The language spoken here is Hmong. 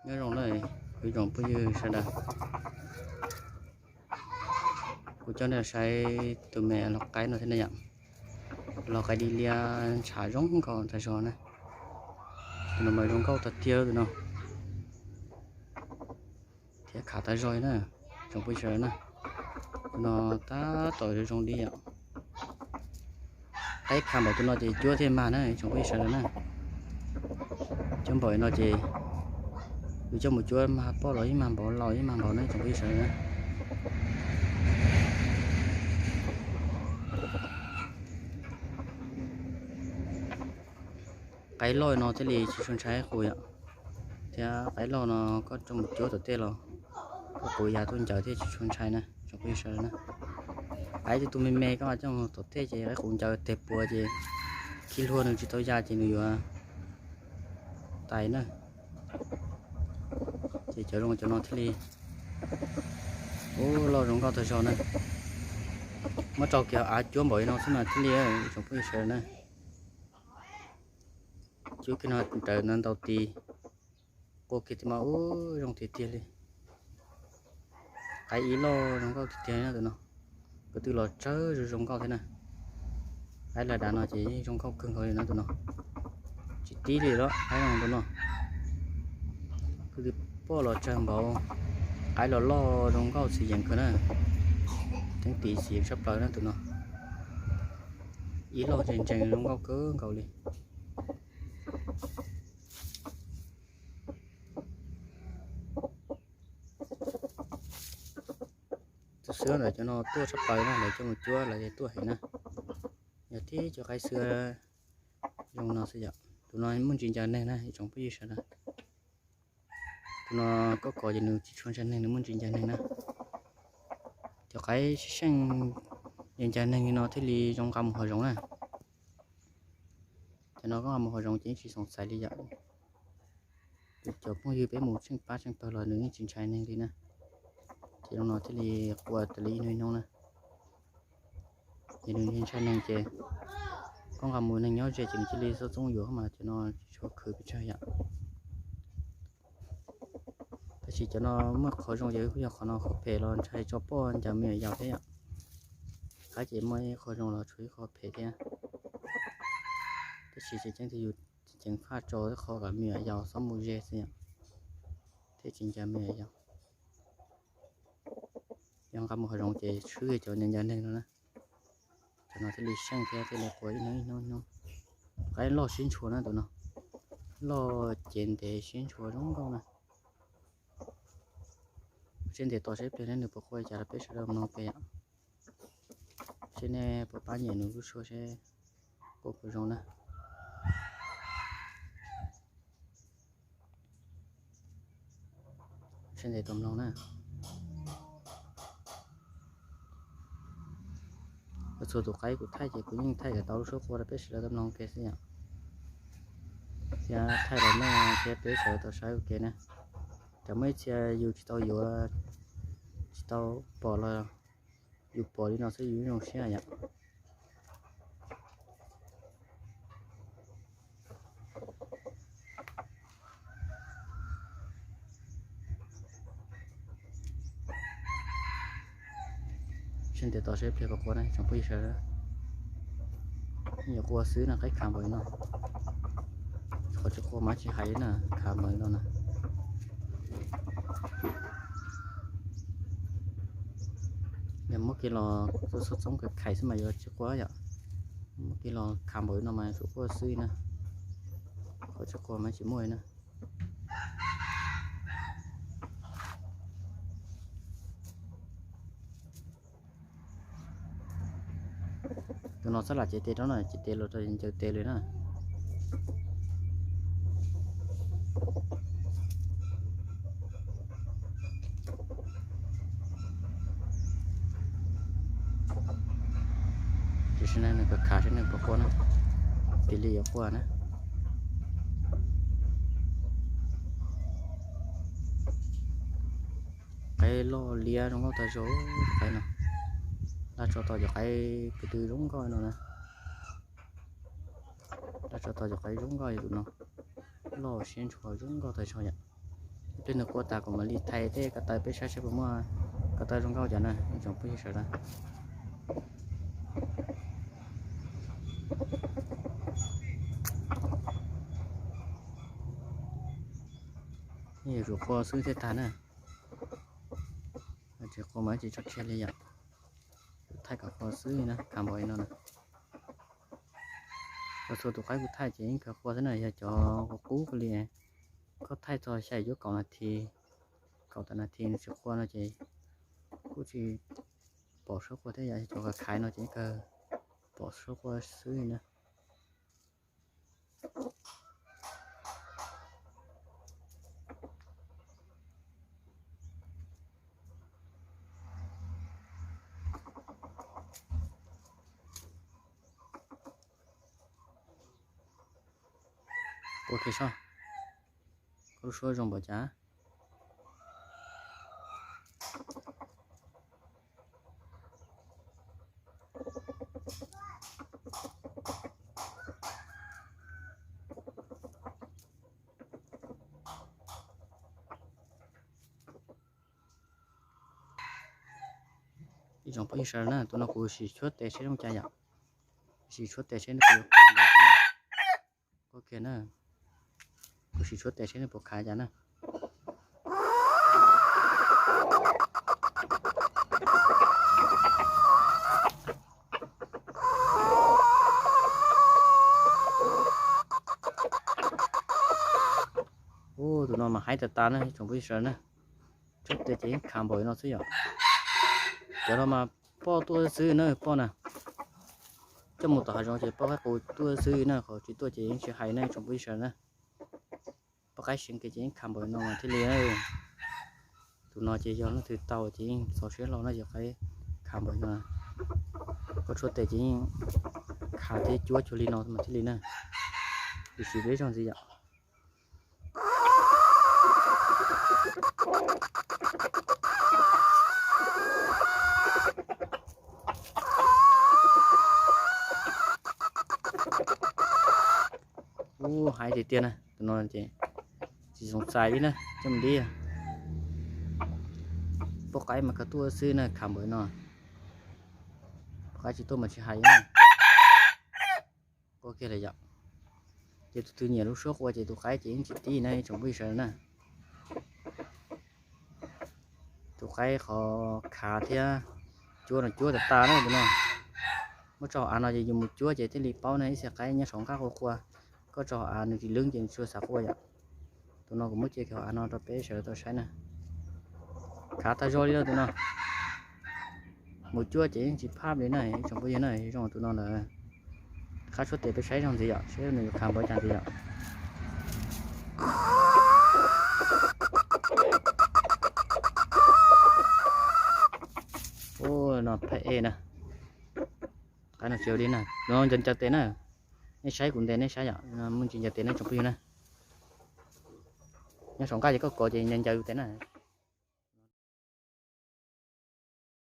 Nyob zoo na, kuv tsoom phooj ywg sawv daws, kuv coj nej saib tus me los qaib no thiab na yom. Los qaib dib liab ntshav zoo nkauj tag zog na. Tus no mas zoo nkauj tag tiag tus no, thiab khav tag zog na, tsoom phooj ywg sawv daws na. Tus no tab tom zoo zoo li yom. Qaib khav npaum tus no ces cuab thiaj mag na, tsoom phooj ywg sawv daws na. Cuab npaum no ces yus coj mus cuab mag poj los yeej mag npaum, laus yeej mag npaum na, tsoom phooj ywg sawv daws na. Qaib loj no thiaj li tsis tshua ntshai qus yom, thiab qaib loj no koj coj mus cuab tom tej los koj qus ya tuaj ncaws thiaj tsis tshua ntshai na, tsoom phooj ywg sawv daws na. Qaib tus tus me me koj coj mus tom tej ces qaib qus ncaws teg puas ces khi hlua nws tsis tau ya ces nws yuav tais na. Ces cov zoo cov no thiaj li, ub, loj zoo nkauj tag zog na. Muab rau kiag av cuab npaum li no xwb mas thiaj li, tsoom phooj ywg sawv daws na. Cuab kiag no raws no ntau tis, qua kiag tis mas ub zoo tiag tiag li. Qaib ib loj zoo nkauj tiag tiag na tus no. Kuv twb los tsawg zoo zoo nkauj thiab na. Qaib laj dav no ces yeej zoo nkauj kawg nkaus li na tus no. Tsis tib li los qaib no tus no. Kuv twb poj los tsawg npaum, qaib los loj zoo nkauj txiv yeem kawg na. Teeb tis txiv yeem tshaj plaws na tus no. Ib loj ntsees ntsees zoo nkauj kawg nkaus li. Tus xwb ntawm cov no tuaj tshaj plaws na, lawv coj mus cuab lawv tuaj heev na. Yog tib cov qaib xwb zoo no xwb yom. Tus no muaj ntsis ncaws neeg na ib tsoom phooj ywg sawv daws. Tus no koj kov ces nws tsis tshua ntshai neeg, nws muaj ntsis ncaws neeg na. Cov qaib seej ncaws neeg li no thiaj li zoo nqa mus hav zoov na. Cov no koj nqa mus hav zoov ces yeej tsis xoom xaiv li yom. Cov phooj ywg peb mus tsheej pab tsheej pawg los nws yeej tsis ntshai neeg li na. Ces zoo no thiaj li qua tas li ib hnub ib hnub na. Ces nws ntshai neeg ces koj nqa mus neeg nyob ze ces nws cia li xoob txoob yuav mas cov no tsis tshua khwv pes tsawg yom. Tab sis cov no muaj qhov zoo ces kuj yog qhov no, qhov phem los ntshai tso poj ncaws me nyuam yaus thiab yom. Qaib ces muaj ib qho zoo los tshuav ib qho phem thiab. Tab sis tseem ceeb tias yus ceev faj tso ib qho kom me nyuam yaus txhob mus ze xwb yom, thiaj tsis ncaws me nyuam yaus. Yog nqa mus hav zoov ces swb cov ncaws neeg no na. Cov no thiaj li seej thiab thiaj li qua ib hnub ib hnub ib hnub. Qaib loj siab ntshua na tus no, loj cev ntev siab ntshua zoo nkauj na. Seb ntes tos seb pliag nws puas qua cas rau peb sawv daws mloog ke yom. Seb nej puas pab nyem nws lub suab seb qua puas zoo na. Seb ntes tos mloog na. Txhua tus qaib kuv thaij ces kuv yeej thaij kom tau lub suab qua rau peb sawv daws tau mloog ke xwb yom. Thiab thaij los nej thiab peb sawv daws tau saib ua ke na. Cov muaj ib txhia yus tsis tau yuav, tsis tau pom los yus pom li no xwb yus zoo siab yom. Seb ntes tos seb pliag puas qua na tsoom phooj ywg sawv daws. Yuav qua xwb no, qaib khav npaum li no, qhov tsis qua mas tsis hais li na, khav npaum li no na. Yog muab kiag los txhob txhob txoob khais xwb mas yuav tsis qua yom. Muab kiag los khav npaum li no mas tsuas qua xwb na, qhov tsis qua mas tsis muaj li na. Tus no xab lam cev tes rau na, cev tes los rau ncaws tes li na. Tiam sis nws khav khav seb nws puas qua na, cia li yuav qua na. Qaib loj liab zoo nkauj tag zog, qaib no. Laj tso tau cov qaib ko tw zoo nkauj no na. Laj tso tau cov qaib zoo nkauj li tus no, loj siab ntshua zoo nkauj tag zog yom. Twb nws qua tas kuv mam li thaij tej ko taw peb saib saib puas muaj ko taw zoo nkauj cas na ib tsoom phooj ywg sawv daws. Yuav tsum qua xwb thiaj tag na. Tsis qua mas tsis tso tseg li yom. Kuv thaij kom qua xwb na, khav npaum li no na. Txhua tus qaib kuv thaij ces yeej khav qua xwb na, yog cov qub qub li, koj thaij txog xya cuaj kaum nas this, kaum tawm nas this nws tsis qua no ces kuj tsis pom suab qua thiab, yog cov khav khav no ces yeej kawg pom suab qua xwb na. Ua ke soj, koj lub suab zoo npaum cas? Ib tsoom phooj ywg sawv daws na, tus no kuv sim tshuab tes seb zoo cas yom. Sim tshuab tes seb nws puas khav. Kuv sim tshuab tes seb nws puas khav cas na. Ub, tus no mas haib tas tas na ib tsoom phooj ywg sawv daws na. Tshuab tes ces yeej khav npaum li no xwb yom. Cov no mas poj tuaj xwb na, poj na. Coj mus tom hav zoov ces poj qaib qus tuaj xwb na, qhov tsis tuaj ces yeej tsis hais na ib tsoom phooj ywg sawv daws na. Poj qaib seev kiag ces yeej khav npaum li no mas thiaj li. Tus no ces yog leej twg tau ces yeej txaus siab hlo na, yog qaib khav npaum li no. Koj tshuab tes ces yeej khav thiab cuab cuag li no mas thiaj li na. Sim peb zog ntxiv yom. Ub, haib tiag tiag na, tus no ces tsis zoo txais li na, coj mus dib. Poj qaib mas khav tuaj xwb na, khav npaum li no. Poj qaib tsis tuaj mas tsis hais na. Qua kiag lawm yom. Ces tus twg nyiam lub suab qua ces tus qaib ces yeej tsis tib na ib tsoom phooj ywg sawv daws na. Tus qaib qhov khav thiab cuab no cuab tas tas na tus no. Muab tso hauv av no ces yus mus cuab ces thiaj li paub na, ib txhia qaib nyob saum nqaj qua qua, koj tso hauv av nws tsis lwb ces nws tsis xav qua yom. Tus no kuv muab cia kiag hauv av no rau peb sawv daws tau saib na. Khav tag zog li lawm tus no. Mus cuab ces yeej tsis phaj li na ib tsoom phooj ywg na, zoo tus no lawm. Qab tshuab tes peb saib zog ntxiv yom, seb nws yuav khav npaum cas ntxiv yom. Ub, no phaj ej na. Qaib no tsis ua li na, no ncaws ncaws tes na. Nej saib kuv ntes nej saib yom, muaj ntsis ncaws tes na tsoom phooj ywg na. Nyob saum nqaj ces koj kov ces ncaws ncaws tes na.